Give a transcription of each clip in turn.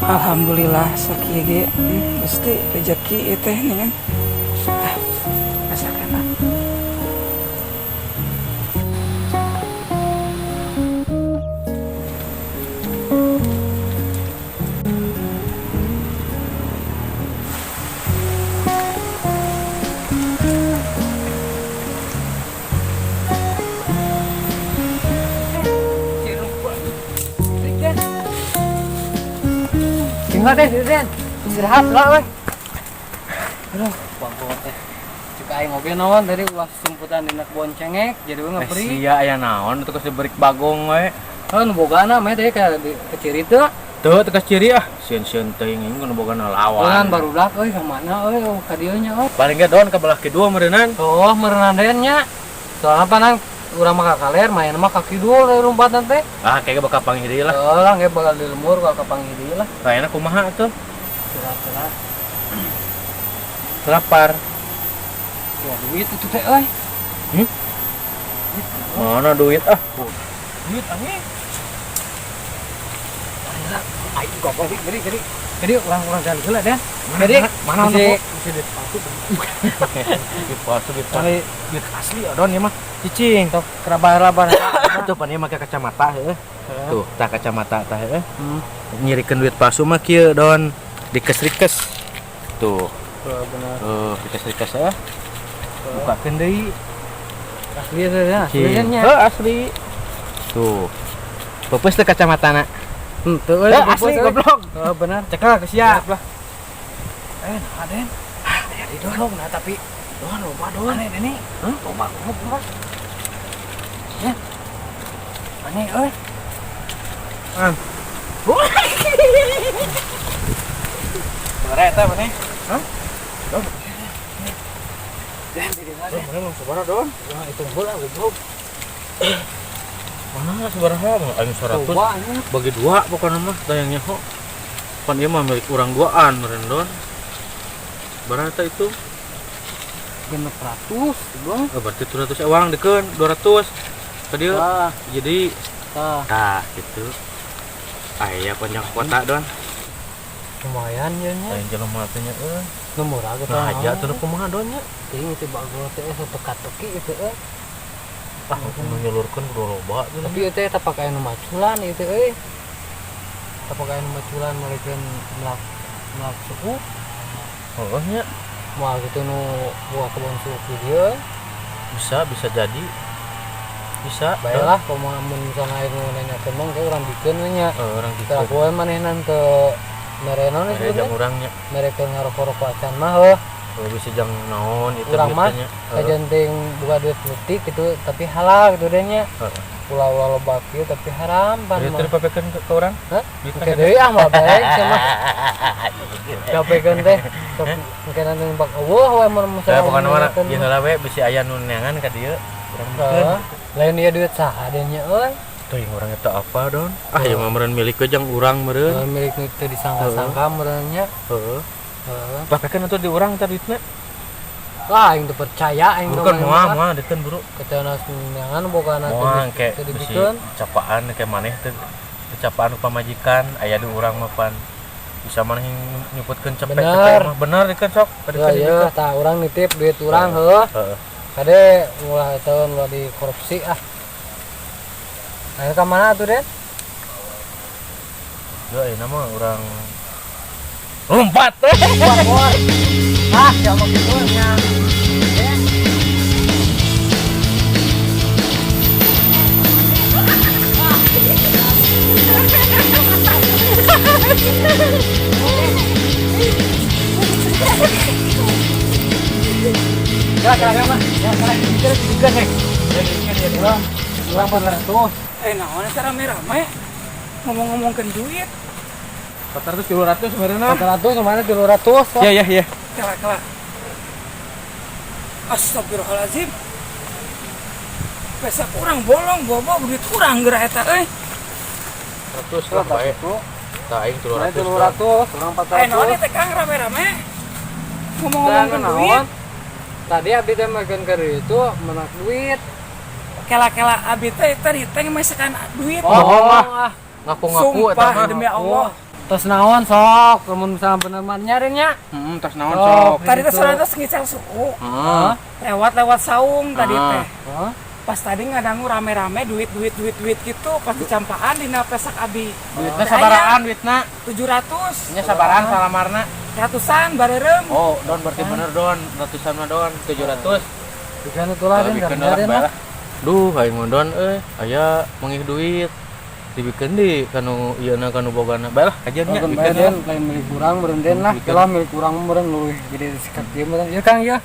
Alhamdulillah sakieu ge Gusti rezeki ieu teh nih kan. Ah, rasakan ah. Tinggal deh, Den. Istirahat lah, weh. Aduh, bagong teh. Cek aing oge naon tadi ulah sumputan dina kebon cengek, jadi we ngaperi. Sia aya naon teu diberi bagong we. Oh, nu bogana mah teh ka ke ciri teu. Teu teu ciri ah. Sieun-sieun teuing ieu nu bogana lawan. Lawan barudak euy ka mana euy oh, ka dieu nya euy. Paling ge don ka belah kidul meureunnan. Oh, meureunnan den nya. Soalna pan urang mah ka kaler, main mah ka kidul euy lompatan teh. Ah, kayaknya bakal panggil deui lah. Oh, lah ge bakal di lembur bakal kapanggih deui lah. Kayaknya kumaha tuh? Kira-kira Lapar. ya duit itu teh euy. Hmm? Mana duit ah? Duit aneh. Ayo goblok gede gede. Jadi urang-urang jalan heula Den. Jadi Mana bisa mana bisa duit palsu. Duit palsu, duit palsu. Kali Duit asli don ieu mah. Cicing. tok keraba-raba. Tuh pan ieu make kacamata heuh. Tuh, tah kacamata tah heuh. Hmm. Nyirikeun duit palsu mah kieu don. Dikes-rikes. Tuh. Benar. Tuh, dikes-rikes heuh. Bukakeun deui. Asli ya, ya, asli kan nya. Heuh, asli. Tuh. Peupeus teh kacamatana. Tuh, Eh, asli goblok. Oh, benar. Cekel ke sia. Siap lah. Eh, nah, Den. Ah, ya di dorong nah tapi don loba don. Aneh ini. Hah? Loba loba. Ya. Aneh euy. Ah. Sabaraha eta maneh? Hah? Don. Den di mana? Don, maneh mau sabaraha don? Wah, itu heula goblok. Mana sabaraha? Aing 100. Loba anjing. Bagi dua pokoknya mah tayang nyaho. Pan ieu mah milik urang duaan meureun don. Sabaraha eta itu? 600 dong. Oh, berarti 200 ewang dikeun 200. Tadi Tah, jadi tah. tah gitu. Aya panjang kota don. Lumayan ya nya. Lain jelema teh nya euy. Nu murah gitu. Nah, aja tuh kumaha don nya. Ting itu bagol teh teka-teki itu euy. Ah, nu nyelurkeun kudu loba tuh. Tapi itu teh pakai nu maculan itu euy. Tapak aya nu maculan malikeun melak melak suku. Heuh nya. Moal gitu nu buah kebon suku di dieu. Bisa, bisa jadi. Bisa. Baiklah, kumaha mun misalna aya nu nanyakeun mah engke urang bikeun we nya. Heeh, urang Tah bikeun. poe manehna teu mere naon Mere disebutna? jang urang nya. Merekeun ngarokok-rokok acan mah heuh. Heuh bisa jang naon itu Urang mah duitnya nya. kajenting buka duit leutik gitu tapi halal gitu deh nya. Heeh. Ulah-ulah loba kieu tapi haram pan Duit mah. teh dipapekeun ke urang? Hah? Duit Engke teh deui ah mah bae sia mah. Dipapekeun teh. Sok engke nanti bak eueuh we mun Ya misalnya pokona mah nanyakeun ieu mah. heula we bisi aya nu neangan ka dieu urang bikeun. Heeh. Lain ieu duit saha deh nya euy. Tuh yang urang eta apa don? Ah ieu mah meureun milik we jang urang meureun. Heeh, milik nu teu disangka-sangka meureun nya. Heeh. Heeh. Papekeun atuh di urang teh duitna. Lah aing teu percaya aing Bukan moal moal dikeun buru. Ketana neangan bogana teu Moal ke teu bisi dibikeun. capaan ke maneh teh capaan ku pamajikan aya di urang mah pan bisa maneh nyuputkeun cepet cepet Bener. mah bener dikeun sok Ya ya tah urang nitip duit urang heuh. Heeh. Kade ulah eta ulah dikorupsi ah. Ayo ka mana atuh Den? Ya ayeuna mah urang lompat. Wah, wah. Ah, siapa kitu nya. Ya, ya, ya, mah. Ya, ya, juga, juga, nih. Ya, ya, ya, urang 400. Eh, naon eta rame-rame ngomong-ngomongkeun duit. 400 300 meureunna. 400 kemana 300? Ya ya ya. Kela kela. Astagfirullahalazim. Pesa kurang bolong bobo duit kurang geura eta euy. 100 lah bae. Tah aing 300. 300, urang Eh, naon 400. eta Kang rame-rame ngomong-ngomongkeun Dan duit. naon? Tadi abdi teh makan ke itu menak duit. Kela-kela abi teh tadi teh mesekan duit. Bohong ah. Ngaku-ngaku eta Sumpah mah. demi Allah. Tos naon sok, lamun misalnya bener mah nyarinya. Heeh, tos naon Sok. sok. Tadi teh Gitu. soalnya teh ngical suku. Heeh. Lewat-lewat saung tadi Ah. teh. Hah? Pas tadi ngadangu rame-rame duit duit duit duit gitu pas dicampaan dina pesak abi. Duitna sabarahan duitna? 700. Nya sabarahan salamarna? Ratusan bareureum. Oh, Don, berarti bener Don, ratusan mah Don, 700. Bikin itulah Den, Bikeun karena lah Den bae lah. lah. Duh, aing mah Don euy, aya mangih duit. Dibikeun di kanu ieu na kanu bogana. Bae lah, kajian nya Nonton bae bikeun Den, lah. lain milik kurang meureun Den lah. Bikeun. Kalau milik kurang meureun leuwih gede sikat ieu meureun. Ieu Kang ieu.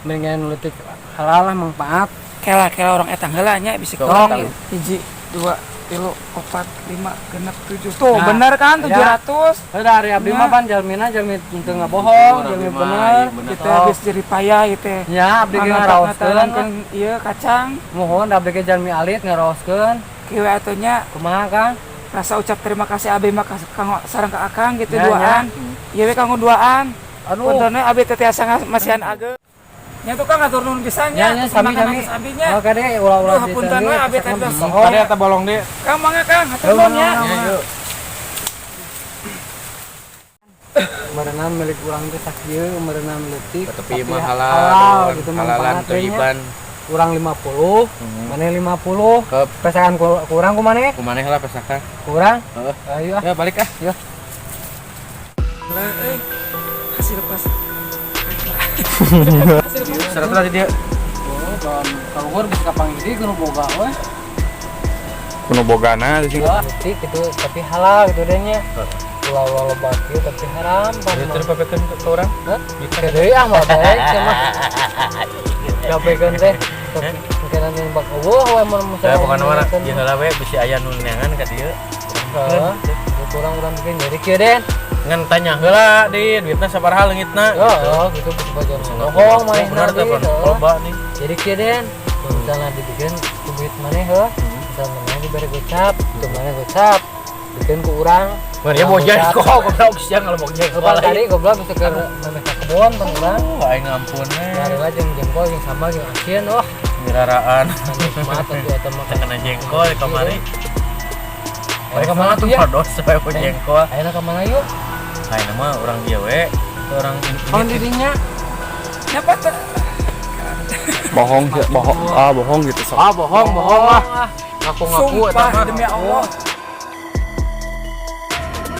Mendingan leutik halal lah manfaat. Kela kela orang etang heula nya bisa Sok, kurang. etang. Hiji, dua, tilu, opat, lima, genep, tujuh. Tuh, Nah, bener kan ya. 700? Heuh da ari abdi Nah. mah pan jalmina jalmi teu ngabohong, Abdi jalmi mah, bener. iya bener. Kita habis jadi payah gitu. Nya abdi ge ngaraoskeun. Iya kacang. Mohon abdi ge jalmi alit ngaraoskeun. Kieu atuh nya Kumaha Kang? Rasa ucap terima kasih abi mah kanggo sareng ka Akang gitu Ya, duaan. Ieu we kanggo duaan. Aduh. Punten we abi teh tiasa masihan ageng. Nya tuh Kang atur nuhun pisan Nya nya. nya sami sami. Semangat abinya. Oh kade ulah-ulah Duh, hapunten we abi teh tos. Tadi eta bolong deui. Kang mangga Kang, hatur nuhun nya. Ya, yuk. Merenang milik urang teh sakieu, merenang leutik. Tapi mah halal, gitu halalan manfaat we nya. toyiban. Urang 50, maneh 50. Ke Pesakan kurang ku maneh? kumaneh lah pesakan. Kurang? Heeh. Ayo ah. Ya balik ah. Ya. Lah euy. Hasil pas. Hasil pas. Seratus tadi dia. Oh, dan kaluhur bisa kapanggih deui kudu boga we. Kuno bogana di sini. Leutik gitu tapi halal gitu deh nya. Ulah-ulah loba kieu tapi haram pan. Ya terus papekeun ke urang. Hah? Deui ah mah baik cenah. Gapekeun teh. Mungkin nanti bak eueuh we mun Ya pokokna mah ieu heula we bisi aya nu neangan ka dieu. Heeh. Kurang urang bikin jadi kieu Den. Ngan tanya heula di duitna sabaraha leungitna gitu. Heeh, gitu bisa bagian bohong mah Bener teh pan loba nih. Jadi kieu Den, mun misalnya dibikin ku duit maneh heuh, misalnya maneh dibere gocap, tuh maneh gocap, bikin ku urang. Mun ya bawa jengkol goblok siang kalau bawa jengkol. Kapan tadi goblok bisa ke memeh ka kebon pan urang. Oh, aing ngampun we. Dari lah jeung jengkol jeung sambal jeung asin wah, Miraraan nikmat atuh eta mah. kena jengkol di kamari. Ayo ka mana tuh ya? Pados supaya bawa jengkol. Ayo ka mana yuk? Ayeuna mah urang dieu we. Orang Kawan dirinya. Nya apa teh? Bohong sih, bohong. Ah, bohong gitu sok. Ah, bohong, bohong ah. Ngaku-ngaku eta Sumpah mah. demi Allah.